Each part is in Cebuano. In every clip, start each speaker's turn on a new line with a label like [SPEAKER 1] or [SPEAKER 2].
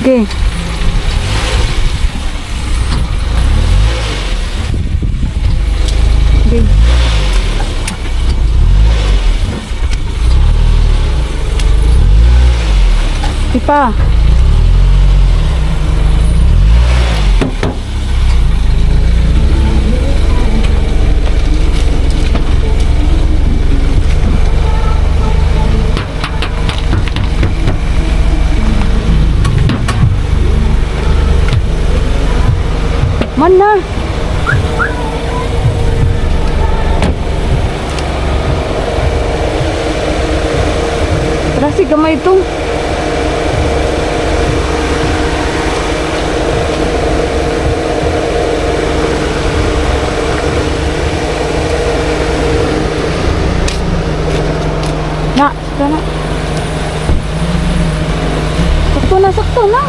[SPEAKER 1] Okay. Okay. Di pa. Man na. Trasi gamay ito. Na, sakto na. Sakto na, sakto na.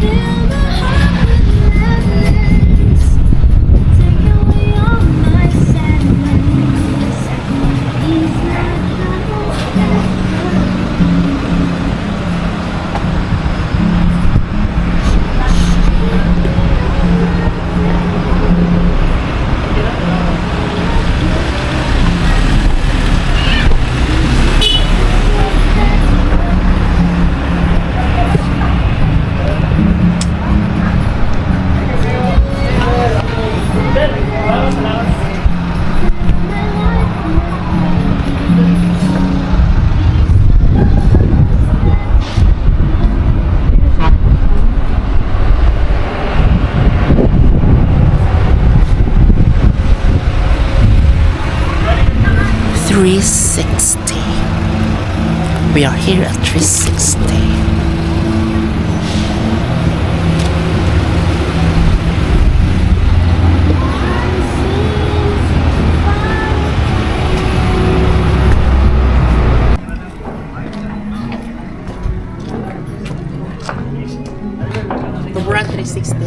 [SPEAKER 2] Fill my heart with madness. Take away all my sadness. He's not how
[SPEAKER 3] 360. We are here at 360. Tuburan 360.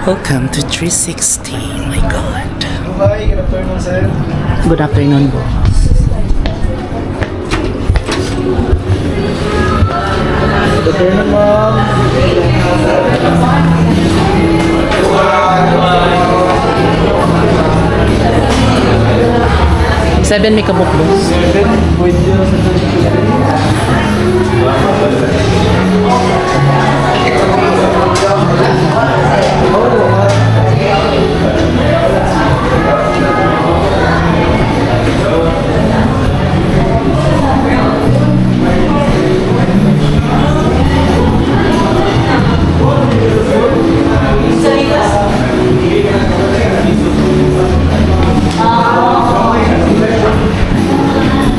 [SPEAKER 3] Welcome to 360. My God.
[SPEAKER 4] Hi, good afternoon, sir.
[SPEAKER 3] Good afternoon, boss.
[SPEAKER 4] Good afternoon, ma'am.
[SPEAKER 3] 7 may kabuk, boss.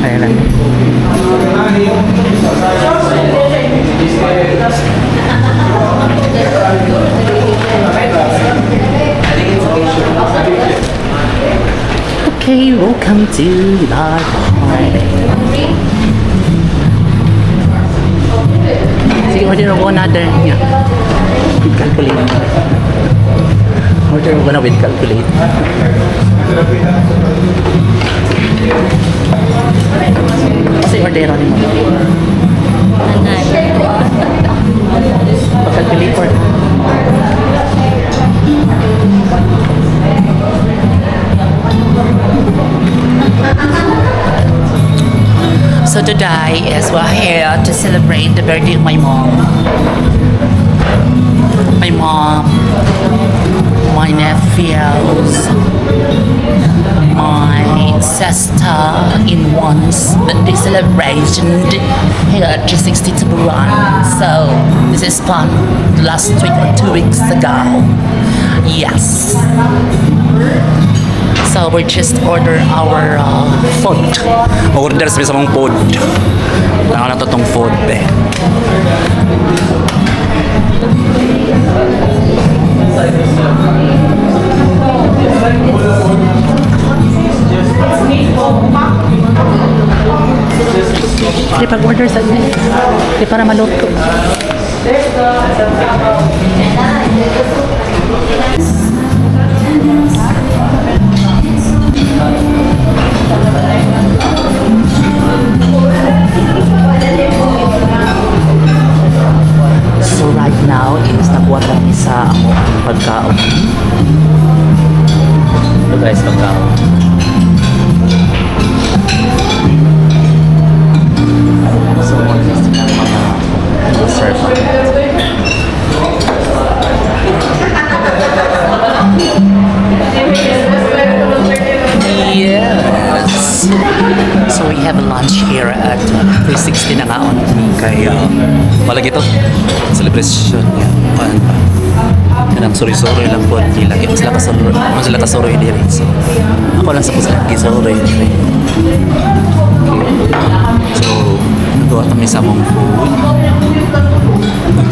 [SPEAKER 3] Ayan lang. Okay, welcome to the party. Sige, order ako another. Yeah. With calculator. Order mo na with calculator. Kasi order ni mo. Pag-calculator. So today is we're here to celebrate the birthday of my mom. My mom, my nephews, my sister in one's birthday celebration here at 360 Tuburan. So this is fun last week or 2 weeks ago. Yes. So we just order our food.
[SPEAKER 5] Order sa mong food. Tanga na to tong food eh.
[SPEAKER 3] Di pag-order sa di para maluto. So right now is nakuha kami sa ako ang pagkaon.
[SPEAKER 5] Ito guys, pagkaon.
[SPEAKER 3] So mga mga serve. Yes. So we have lunch here at 360 na nga on
[SPEAKER 5] Kay, malagi to. Celebration niya. Kuan pa. Kanang suri-suri lang po. Di lagi mas sila kasuro. Mas sila kasuroy diri. So, ako lang sa sila kisuroy diri. So, nagawa kami sa mong food.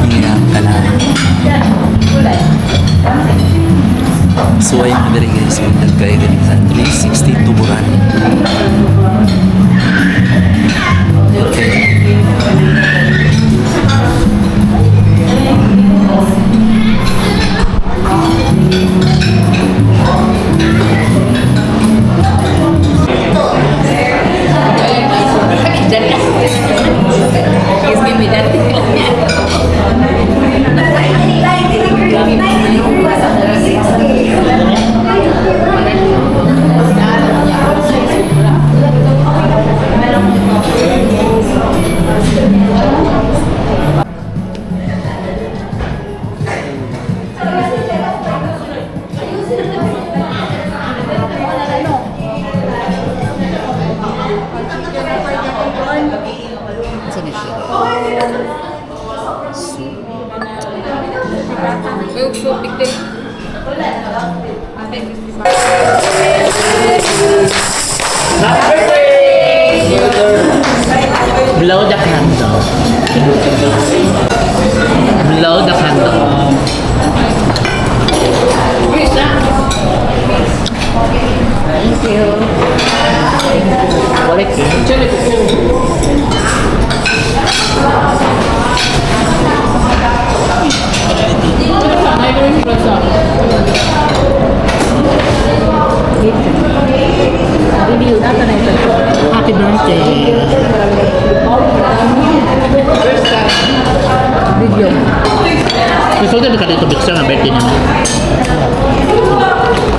[SPEAKER 5] Niya, kana. So, ayun na diri guys. Yung nagkaya diri sa 360 Tuburan. Okay. Saan siya? Blow the candle. Blow the candle. Thank you. Balik eh. Happy birthday.
[SPEAKER 1] Video.
[SPEAKER 3] Gusto ko ka dito picture ng birthday niya.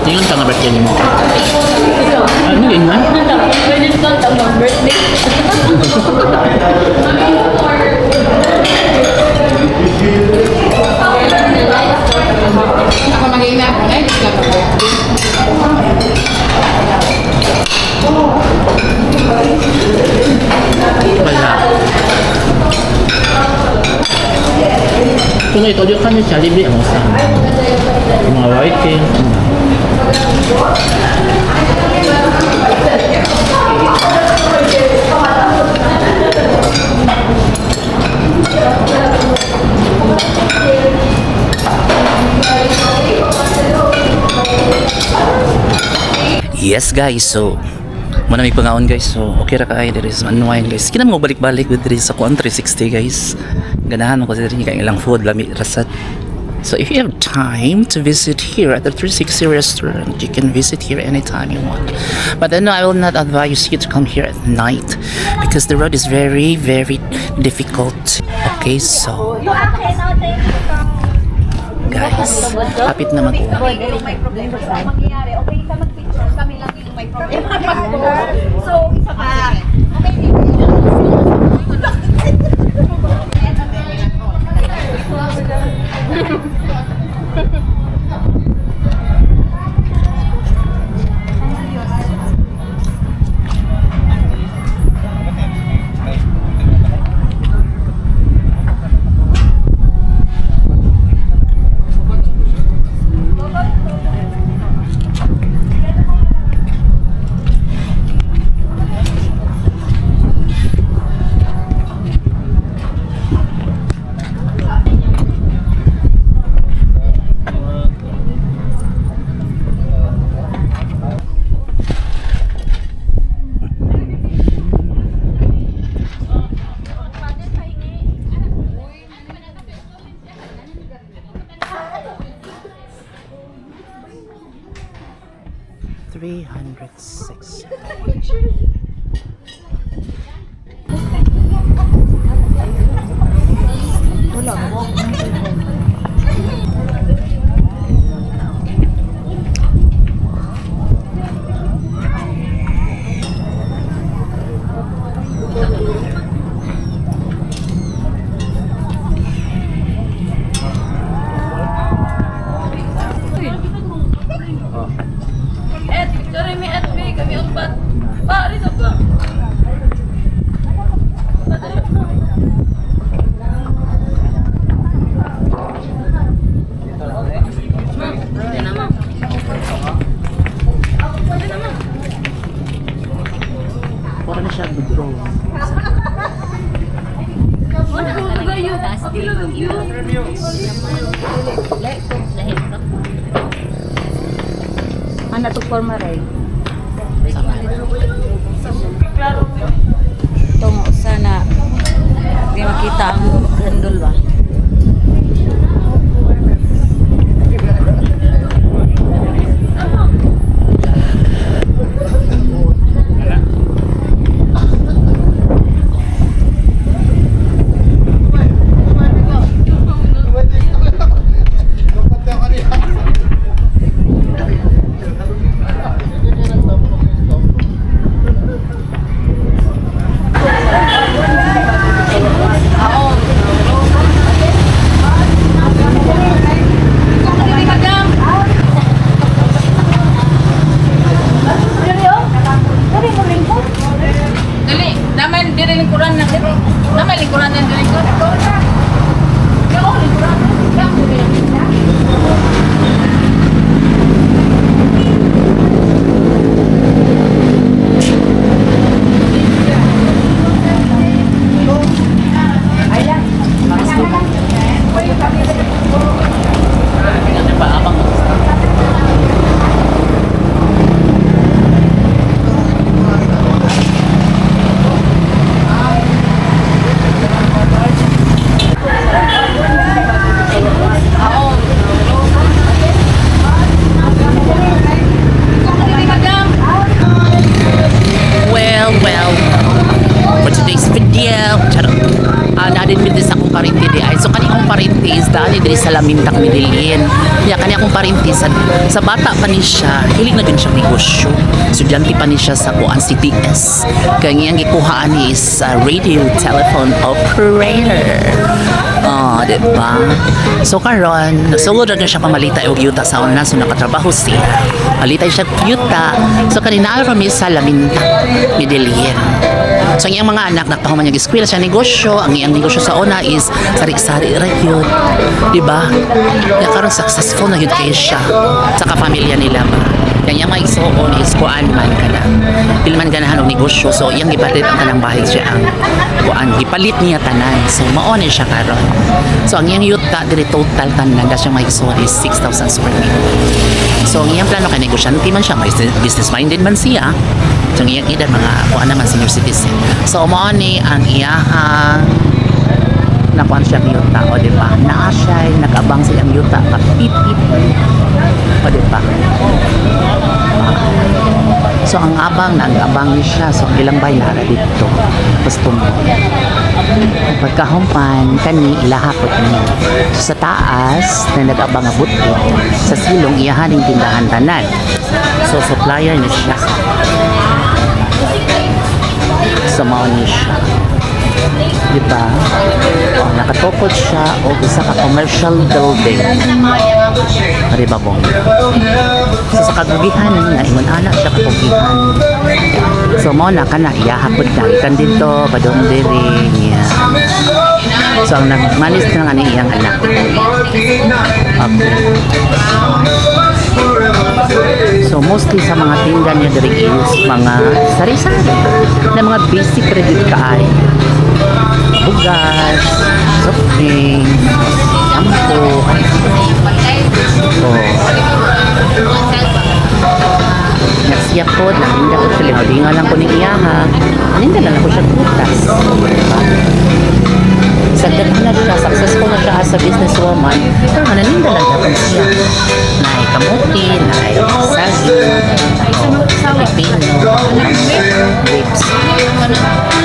[SPEAKER 3] Tingnan ka nga birthday niya. Ano yun nga?
[SPEAKER 1] Pwede ka birthday.
[SPEAKER 6] Ako mag-ina ako na, hindi ka mag-birthday.
[SPEAKER 3] Wala. Kung ito, di ka niya siya, libre ang usa. Mga white king.
[SPEAKER 5] Yes guys, so muna may pangaon guys. So okay ra kaayo diri sa unwind guys. Kina mo balik-balik diri sa kuan 360 guys. Ganahan ko diri kay ilang food lami rasat.
[SPEAKER 3] So if you have time to visit here at the 360 restaurant, you can visit here anytime you want. But then I will not advise you to come here at night because the road is very, very difficult. Okay, so guys, hapit na mag-uwi.
[SPEAKER 6] May problema. So, ang mangyayari, okay ka mag-picture, kami lang yung may problema. So, isa pa. Okay,
[SPEAKER 3] 306.
[SPEAKER 1] Et, picture mi at mi, kami upat. Pa, rito pa.
[SPEAKER 3] Para na siya bro.
[SPEAKER 6] Ano to forma rin?
[SPEAKER 3] Sama.
[SPEAKER 6] Tungo sana di makita ang handle ba?
[SPEAKER 1] Dali, naman diri lingkuran na. Naman lingkuran na diri ko.
[SPEAKER 3] Ano pa abang Well, well, for today's video, charot. Ah, natin mi sa akong parinti di ay. So kani akong parinti is dali diri sa Lamintak Medellin. Ya kani akong parinti sa bata pa ni siya, hilig na gyud siya negosyo. Estudyante pa ni siya sa kuan CTS. Kaya ang iyang gikuhaan ni is radio telephone operator. Oh, di ba? So karon, sugod ra gyud siya pamalitay og yuta sa una, so nakatrabaho siya. Palitay siya og yuta. So kanina ra mi sa Lamintak, Medellin. So ang iyang mga anak nagpahuman niya eskwela siya negosyo, ang iyang negosyo sa una is sari-sari ra gyud. Di ba? Ya karon successful na gyud kay siya sa kapamilya nila ba. Kaya iyang mga igsuon is kuan man kana. Dili man ganahan og negosyo, so iyang gipalit ang kanang bahay siya ang kuan gipalit niya tanan. So mao ni siya karon. So ang iyang yuta diri total tanan da siya mga igsuon is 6,000 square meter. So ang iyang plano kay negosyante man siya, may business minded man siya. So ang iyang edad mga kuan naman senior citizen. So mao ni ang iyahang Nakuha siya yuta, o di ba? Naa siya, nag-abang sa iyang yuta, nga pip pip. O di ba? So ang abang, nag-abang ni siya. So ang ilang bay nara dito. Gusto mo. Pagkahumpan, kani ilahapot niya. So, sa taas, na nag-abang nga buto, sa silong iyahan yung tindahan tanan. So supplier ni siya. So mao ni siya. Diba? O, nakatukod siya og usa ka commercial building. Diba bong? So sa kagugihan, naingon ana siya kagugihan. So mao na kana iyahapod na ikan dito, padung diri niya. So ang nagmanis na nga ni iyang anak. Okay. So mostly sa mga tinda niya diri is mga sari-sari na mga basic credit card. Bugas, soft drink, shampoo. Oh. Nagsiya po, nahinda ko siya, lingaw lang ko ni iyaha. Aninda lang ako siya prutas. Diba? Sa daghan na siya, successful na siya as a businesswoman, pero naninda lang dapat siya. Naay kamuti, naay saging, oh, pipino, grapes.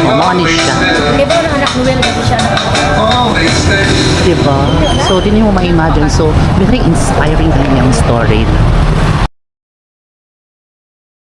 [SPEAKER 3] Oh, mao ni siya.
[SPEAKER 6] Di ba ang anak Noel kasi siya na
[SPEAKER 3] Diba? So, di mo ma-imagine. So, very inspiring ang iyang story. No?